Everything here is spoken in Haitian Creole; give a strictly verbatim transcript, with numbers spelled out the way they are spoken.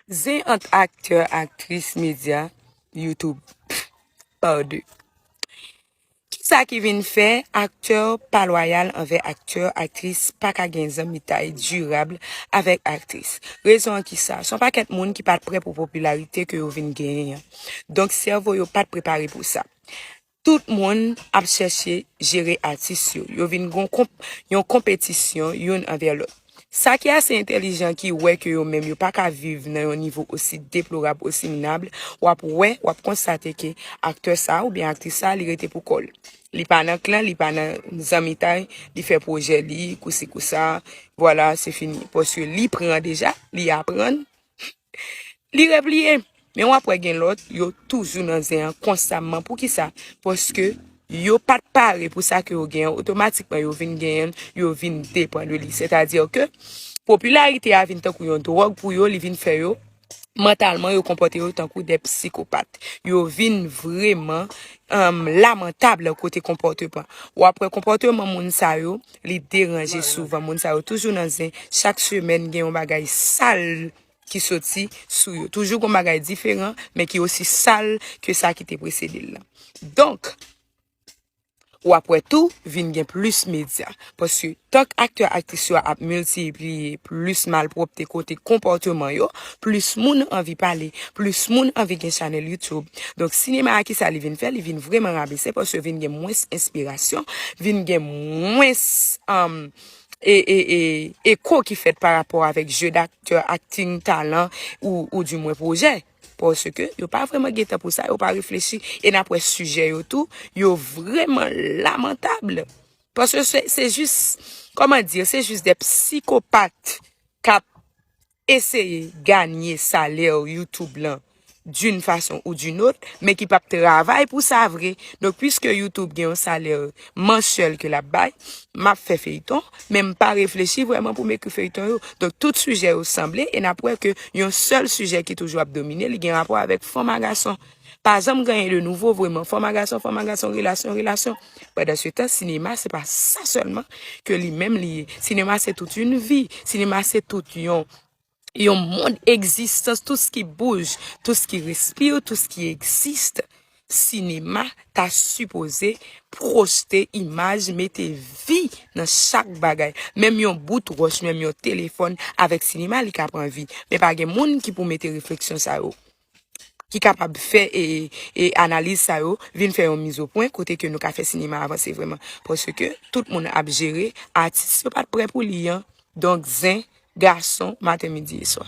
Zen ant aktè, aktris, medya, YouTube. Pardon. Kisa ki vin fè aktè pa lwayal anvè aktè, aktris pa ka gen zanmitay dirab avèk aktris? Rezon an kisa? Se yon pakèt moun ki pa t prè pou popilarite ke yo vin genyen an. Donk, sèvo yo pa t prepare pou sa. Tout moun ap chèche jere atis yo. Yo vin gon konp, yon konpetisyon youn anvè lòt. Sa ki ase entèlijan ki wè ke yo menm yo pa ka viv nan yon nivo osi deplorab, osi minab, w ap wè, w ap konstate ke aktè sa oubyen aktris sa, li rete pou kò l. Li pa nan klan, li pa nan zanmitay, li fè pwojè li, kousi kousa, vwala, se fini. Paske li pran deja, li aprann, li repliye. Men w ap wè gen lòt, yo toujou nan zen an konstamman. Poukisa? Paske yo pa t pare pou sa ke yo genyen. Otomatikman, yo vin genyen, yo vin depan de li. Sètadi ke popilarite a vin tankou yon dwòg pou yo, li vin fè yo, mantalman, yo konpòte yo tankou de psikopat. Yo vin vrèman um, lamantab kote konpòteman. W ap wè konpòteman moun sa yo, li deranje souvan. Moun sa yo toujou nan zen, chak semèn gen yon bagay sal ki soti sou yo. Toujou gen yon bagay diferan, men ki osi sal ke sa ki te presede l lan. Donk, w ap wè tou, vin gen plis medya. Paske tank aktè, aktris yo ap miltipliye, plis malpwòpte kote konpòteman yo, plis moun anvi pale, plis moun anvi gen chanèl YouTube. Donk, sinema a, kisa li vin fè? Li vin vrèman rabese paske vin gen mwens enspirasyon, vin gen mwens um, e, e, e, eko ki fèt pa rapò avèk je daktè, akting, talan, ou, ou di mwen pwojè. Paske yo pa vrèman gen tan pou sa, yo pa reflechi, e n ap wè sijè yo tou, yo vrèman lamantab. Paske se, se jis, kòman di, se jis de psikopat k ap eseye ganye salè YouTube lan d'une façon ou d'une autre, men ki p ap travay pou sa vre. Donk, piske YouTube gen yon salè mansyèl ke l ap bay, m ap fè feyton, men m pa reflechi vrèman pou m ekri feyton yo. Donk, tout sijè yo sanble, e n ap wè ke yon sèl sijè ki toujou ap domine, li gen rapò avèk fanm a gason. Pa janm gen anyen de nouvo vrèman, fanm a gason, fanm a gason, relasyon, relasyon. Pandan se tan, sinema, se pa sa sèlman ke li menm li ye. Sinema, se tout yon vi. Sinema, se tout yon yon mond egzistans, tout ce qui bouge, tout ce qui respire, tout ce qui existe. Sinema ta sipoze pwojte imaj, mete vi nan chak bagay. Menm yon bout wòch, menm yon telefòn, avèk sinema, li ka pran vi. Men pa gen moun ki pou mete refleksyon sa yo, ki kapab fè e, e analiz sa yo, vin fè yon mizopwen kote ke nou ka fè sinema avanse vrèman. Paske tout moun ap jere, atis yo pa t prè pou li an. Donk, zen, gason, maten, midi e swa.